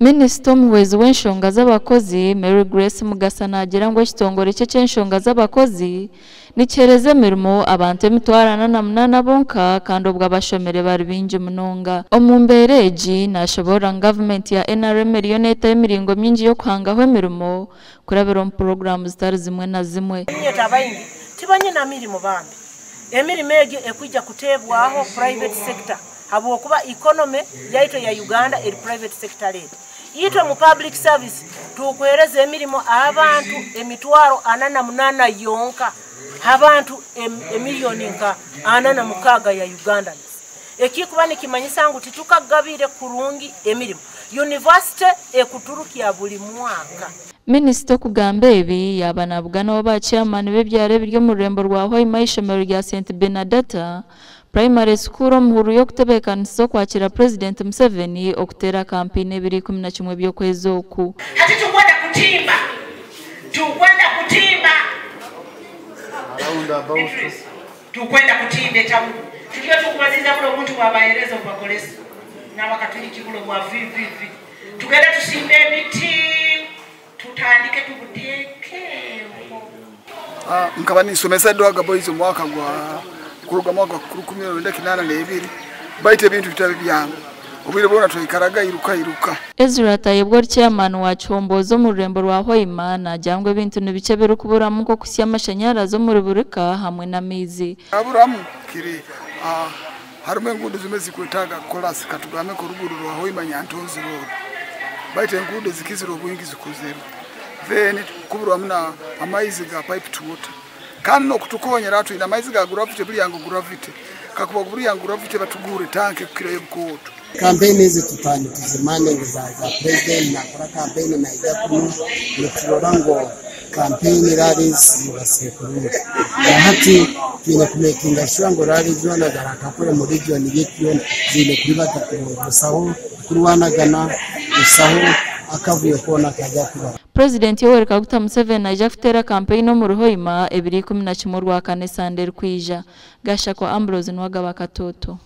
Minisita omuhwezi w'enshonga z'abakozi, Mary Grace Mugasa naagira ngu ekitongore kye eky'enshonga z'abakozi nikiheereza emirimo abantu 48,000 bonka kandi obwo abashomire bari baingi munonga. Omu mbeera egi, nashoboorora ngu gavumenti ya NRM eriyo neetaho emiringo mingi y'okuhangaho emirimo kurabira omu puroguraamu zitari zimwe na zimwe. Nyeta abaingi tibanyina mirimo bambi. Emirimo egyo ekwija kuteebwaho private sector habwokuba economy yaitu ya Uganda eri private sector led. Itwe mu public service tukuhereza emirimo abantu 48,000 yonka abantu emiliyoni nka 46 ya Ugandans. Ekikuba nikimanyisa ngu titukagabire kurungi emirimo. University ekuturukya buli mwaka. Minisita okugamba ebi yaba nabuganaho ba chairman b'ebyaro ebiri omu rurembo rwa Hoima ishomero rya St Benedata Primary School omuhuru y'okutebeekanisa okwakira President Museveni okuteera kampeyini 2011 by'okwezi oku. Hati tukwenda kutimba. Tukwenda kutimba. Tukwenda kutimba etawuni. Tuliyo tukumaliza buno obuntu bwabahereza obubakolesa. N'abakatuliki buno bwa VVV. Tugende tusimbe emiti. Tutandike tubuteeke. Nkaba nisomesa Dwaga Boys omwaka gwa kuruga mwaka 1982 baitu ebintu bitabe byangu obwire bwona twikaraga iruka iruka. Ezra Tayebwa chairman wa Chombozo mu rurembo rwa Hoima nagira ngu ebintu nibice birikuburamu nko kusya amashanyarazi omuri burika hamwe n'amaizi. Aburamu kiri harimu enguudo zimwe zikwetaaga kolasi katugame ko rugudo rwa Hoima Nyantonzi Road baitu enguudo zikizira obwingi zikozerwe then kuburwamu na amaizi ga pipe to water kandi nokutukonyera twine amaizi ga gravity buri yango gravity kakuba buri yango gravity batugure tanke kukira y'obukoto. Kampeni hizi tutani tuzimane za president na kora kampeni na ija kunu niturora ngo kampeni rallies zibase kurungi na hati twine kumakinga sure ngo rallies zona garakakore mu region yetu yona zine kuribata kurusaho kurwanagana gusaho akavuyo kona kajya kuba. President Yoweri Kaguta Museveni naija kuteera kampeyini omu Hoima 2011 rwa kane Sande erikwija. Gashakwa Ambrose Nwagaba Katoto.